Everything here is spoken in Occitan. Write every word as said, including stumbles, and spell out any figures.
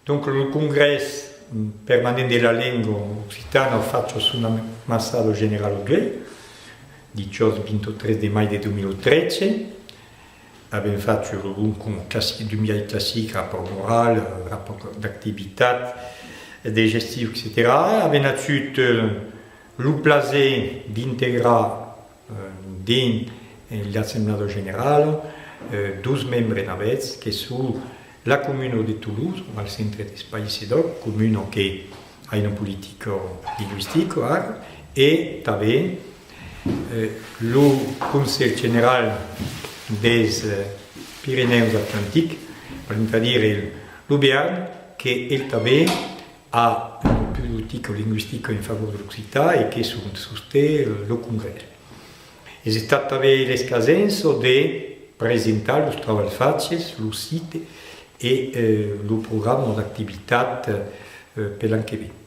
Donc, lo Congrès permanent de la lenga occitana a fach son amassada generala d'uèi, dijòus vint-e-tres de mai de dos mil tretze. Avèm fach lo, donc, un classic, d'un biais classic, rapòrt moral, rapòrt d'activitat, de gestion, etcetèra. Avèm agut, eh, lo plaser d'integrar, eh, dins, eh, l'Assemblada Generala, eh, dos membres navèths, que son la comuna de Tolosa, al centre d'Espaís e d'Òc, comuna que a una politica lingüistica ara, e tanben, eh, lo Conselh General dels, eh, Pirenèus Atlantics, valent a dire lo Bearn, que el tanben a una politica lingüistica en favor de l'occitan e que son, sosten, eh, lo Congrès. Es estat tanben l'escasença de presentar los trabalhs faches, lo site e, eh, lo programa d'activitat, eh, per l'an que ven.